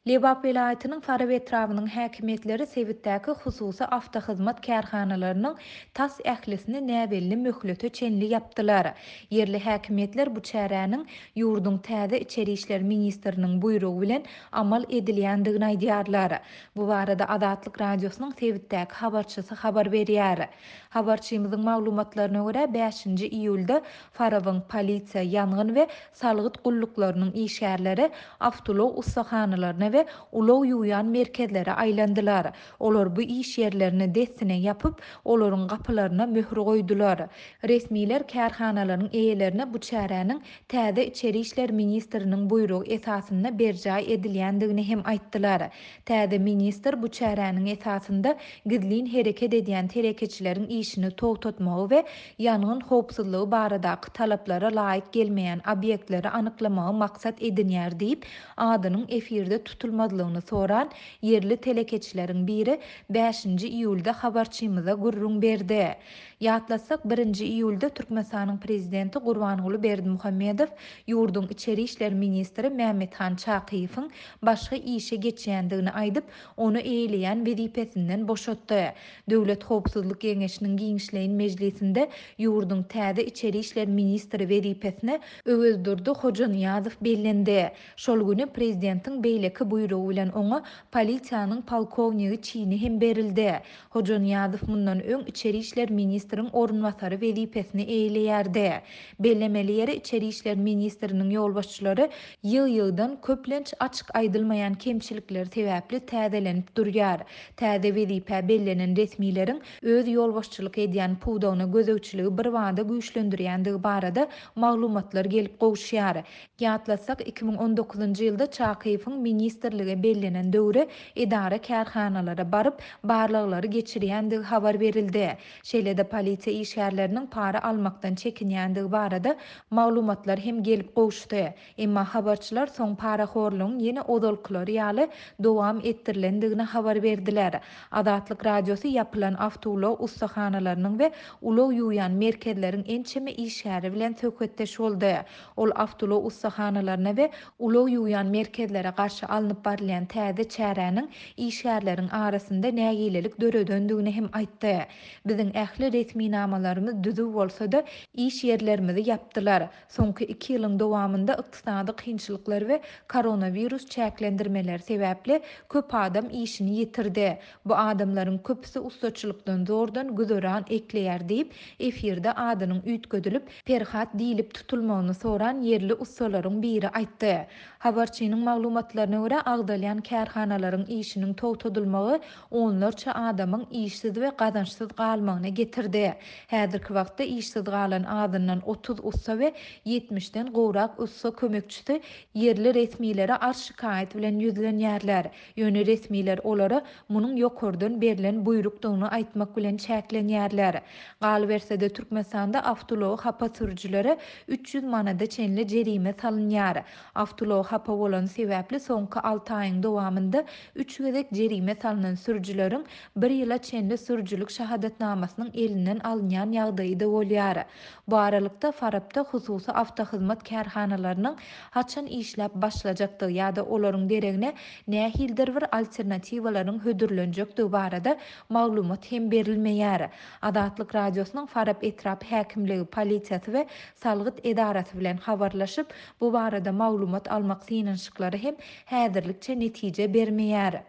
Lebap welaýatynyň Farap etrabynyň häkimiýetleri sebitdäki hususy awtohyzmat kärhanalarynyň tas ählisini näbelli möhlete çenli ýapdylar. Ýerli häkimiýetler bu çäräniň ýurduň täze içeri işler ministriniň buýrugy bilen amal edilýändigini aýdýarlar. Bu barada Azatlyk Radiosynyň sebitdäki habarçysy habar berýär. Habarçymyzyň maglumatlaryna görä, bäşinji iýulda Farabyň polisiýa, ýangyn we salgyt gulluklarynyň işgärleri awtoulag ussahanalaryna we ulag ýuwýan merkezlere aýlandylar. Olar bu iş ýerlerini dessine ýapyp, olaryň gapylaryna möhür goýdular. Resmiler kärhanalaryň eýelerine bu çäräniň täze içeri işler ministriniň buýrugy esasynda berjaý edilýändigini hem aýtdylar. Täze ministr bu çäräniň esasynda gizlin hereket edýän telekeçileriň işini togtatmagy we ýangyn howpsuzlygy baradaky talaplara laýyk gelmeýän obýektleri anyklamagy maksat edinýär diýip, adynyň efirde tutulmazlygyny soran ýerli telekeçileriň biri bäşinji iýulda habarçymyza gürrüň berdi. Ýatlatsak, birinji iýulda Türkmenistanyň Prezidenti Gurbanguly Berdimuhamedow ýurduň içeri işler ministri Mämmethan Çakyýewiň başga işe geçýändigini aýdyp, ony eýeleýän wezipesinden boşatdy. Döwlet howpsuzlyk geňeşiniň giňişleýin mejlisinde ýurduň täze içeri işler ministri wezipesine Öwezdurdy Hojanyýazow bellendi. Şol güni prezidentiň beýleki buýrugy bilen oňa polisiýanyň polkownigi çini hem berildi. Hojanyýazow mundan öň içeri işler ministriň orunbasary wezipesini eýeleýärdi. Bellemeli ýeri, içeri işler ministriniň ýolbaşçylary ýygy-ýygydan köplenç açyk aýdylmaýan kemçilikleri sebäpli täzelenip durýar. Täze wezipä bellenen resmileriň öz ýolbaşçylyk edýän pudagyna gözegçiligi birbada güýçlendirýändigi barada maglumatlar gelip gowuşýar. Ýatlatsak, 2019-njy ýylda Çakyýewiň ministrlige bellenen döwri edara-kärhanalara baryp, barlaglary geçirýändigi habar berildi. Şeýle-de polisiýa işgärleriniň para almakdan çekinýändigi barada maglumatlar hem gelip gowuşdy. Emma habarçylar soň parahorlugyň ýene ozalkylary ýaly dowam etdirilendigini habar berdiler. Azatlyk Radiosy ýapylan awtoulag ussahanalarynyň we ulag ýuwýan merkezleriň ençeme işgäri bilen söhbetdeş boldy. Ol awtoulag ussahanalaryna we ulag ýuwýan merkezlere garşy alnyp barylýan täze çäräniň işgärleriň arasynda nägilelik döredendigini hem aýtdy. Biziň ähli resminamalarymyz düzüw bolsa-da, iş ýerlerimizi ýapdylar. Soňky iki ýylyň dowamynda ykdysady kynçylyklar we koronawirus çäklendirmeleri sebäpli köp adam işini ýitirdi. Bu adamlaryň köpüsi ussaçylykdan zordan güzeran ekleýär diýip, efirde adynyň üýtgedilip, Perhat diýlip tutulmagyny soran ýerli ussalaryň biri aýtdy. Habarçynyň maglumatlaryna görä, agzalýan kärhanalaryň işiniň togtadylmagy onlarça adamyň işsiz we gazançsyz galmagyna getirdi. Häzirki wagtda işsiz galan azyndan 30 ussa we ýetmişden gowrak ussa kömekçisi ýerli resmilere arz-şikaýat bilen ýüzlenýärler. Ýöne resmiler olara munuň ýokardan berlen buýrukdygyny aýtmak bilen çäklenýärler. Galyberse-de, Türkmenistanda awtoulagy hapa sürüjilere 300 manada çenli jerime salynýar. Awtoulagy hapa bolany sebäpli soňky alty aýyň dowamynda üç gezek jerime salnan sürüjileriň bir ýyla çenli sürüjilik şahadatnamasynyň elinden alynýan ýagdaýy-da bolýar. Bu aralykda, Farapda hususy awtohyzmat kärhanalarynyň haçan işläp başlajakdygy ýa-da olaryň deregine nähilidir bir alternatiwalaryň hödürlenjekdigi barada maglumat hem berilmeýär. Azatlyk Radiosynyň Farap etrap häkimligi, polisiýasy we salgyt edarasy bilen habarlaşyp, bu barada maglumat almak synanyşyklary hem häzirlikçe netije bermeýär.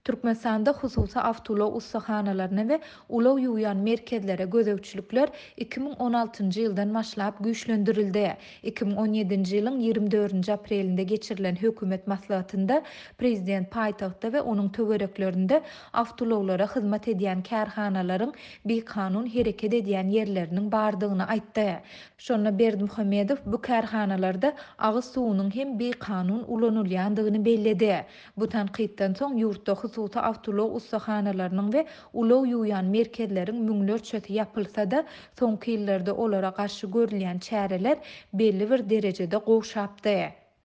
Türkmenistanda hususy awtoulag ussahanalaryna we ulag ýuwýan merkezlere gözegçilikler 2016-njy ýyldan başlap güýçlendirildi. 2017-nji ýylyň 24-nji aprelinde geçirilen hökümet maslahatynda prezident paýtagtda we onuň töwereklerinde awtoulaglara hyzmat edýän kärhanalaryň bikanun hereket edýän ýerleriniň bardygyny aýtdy. Şonda Berdimuhamedow bu kärhanalarda agyz suwunyň hem bikanun ulanylýandygyny belledi. Bu tankytdan soň ýurtda hususy awtoulag ussahanalarynyň we ulag ýuwýan merkezleriň müňlerçesi ýapylsa-da, soňky ýyllarda olara garşy görülýän çäreler belli bir derejede gowşapdy.